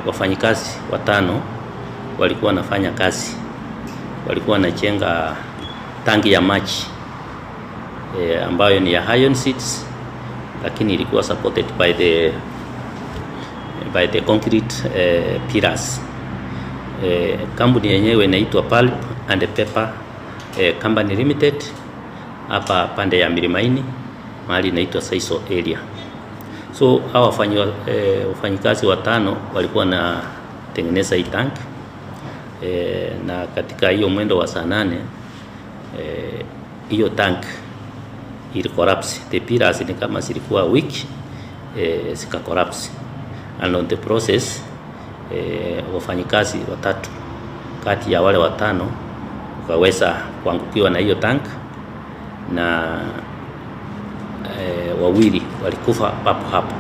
Wafanyikazi watano walikuwa wanafanya kazi, walikuwa wanajenga tangi ya maji ambayo ni ya iron sheets, lakini ilikuwa supported by the concrete pillars. Kampuni yenyewe inaitwa Pulp and Paper Company Limited hapa pande ya Milimani mahali inaitwa Saiso area. So hawa wafanyikazi watano walikuwa wanatengeneza hii tank na katika hiyo mwendo wa saa 8 hiyo tank ili collapse. The pillars ni kama zilikuwa weak, zika collapse and on the process wafanyikazi watatu kati ya wale watano wakaweza kuangukiwa na hiyo tank na wawili walikufa papo hapo.